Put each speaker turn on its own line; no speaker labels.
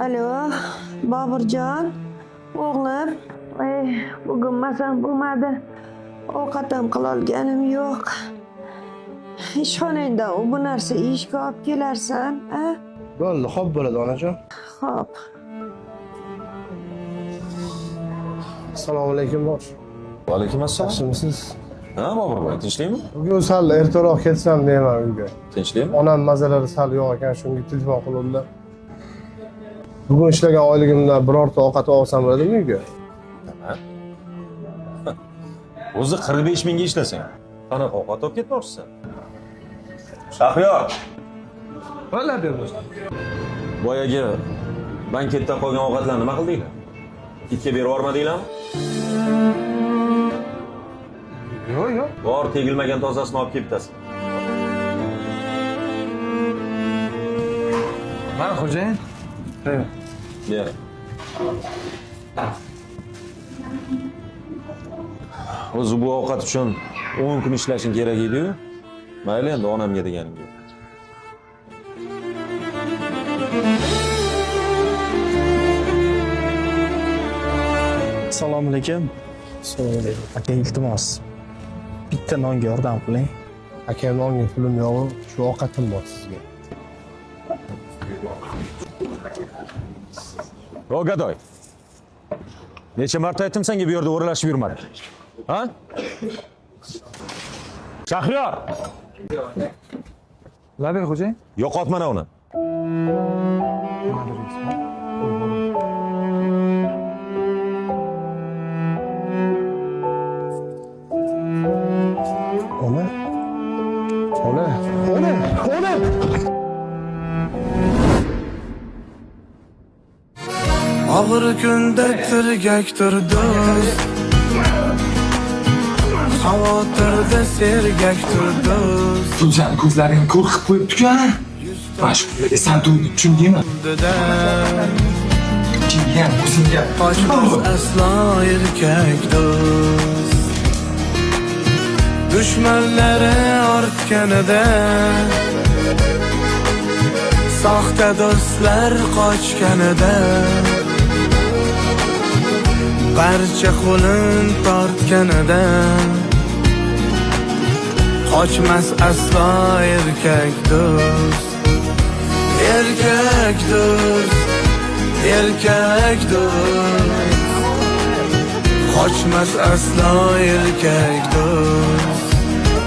Alo, Boburjon, o'g'lim. Ey, bugun masam bo'lmadi. Ovqat ham qilolganim yo'q. Ishxonangda u bu narsa yeyishga olib kelarsan, a?
Bo'ldi, xo'p bo'ladi, onajon.
Xo'p.
Assalomu alaykum, bosh.
Va alaykum assalom.
Yaxshimisiz?
Ha, Boburboy, tinchlikmi?
Bugun sal ertaroq ketsam deyman uyga.
Tinchlikmi?
Onam mazalari sal yo'q ekan, shunga telefon qiluvdilar. Bugun ishlagan oyligimdan birorta ovqat olsam bo'ladimi uyga?
O'zi 45 mingga ishlasang, qanaqa ovqat olib ketmoqchisan? Shahriyor,
Bo'ladi,
boyagi banketda qolgan ovqatlarni nima qildinglar? Itga berib yubormadinglarmi?
Yo'q, yo'q.
Bor, tegilmagan tozasini olib kelibtasiz.
Mana xo'jayin.
Ber. O'zi bu ovqat uchun 10 kun ishlashing kerak edi-yu. Mayli endi onamga deganingga.
Assalomu alaykum.
Assalomu alaykum.
Aka, iltimos. Bitta nonga yordam qiling.
Aka, nonga pulim yo'q, shu ovqatim bor sizga.
O gadoy. Necha marta aytdim senga bu yerda o'ralashib yurma deb. Ha? Shahriyor,
Labay xo'jayin.
yo'qot mana uni.
Ona? Ona? Ona? Ona!
Og'ir kunda tirgakdir do'st, xavotirda sergakdir do'st.
Seni ko'zlaring ko'r qilib qo'yibdi-ku. Mana shu pullarga san to'yding, tushundingmi?
Dida
Ichingga ham, o'zingga ham.
qochmas aslo erkak do'st. Dushmanlari ortganida, soxta do'stlar qochganida, barcha qo'lin tortganida, qochmas aslo erkak do'st. Erkak do'st, erkak do'st, qochmas aslo erkak do'st.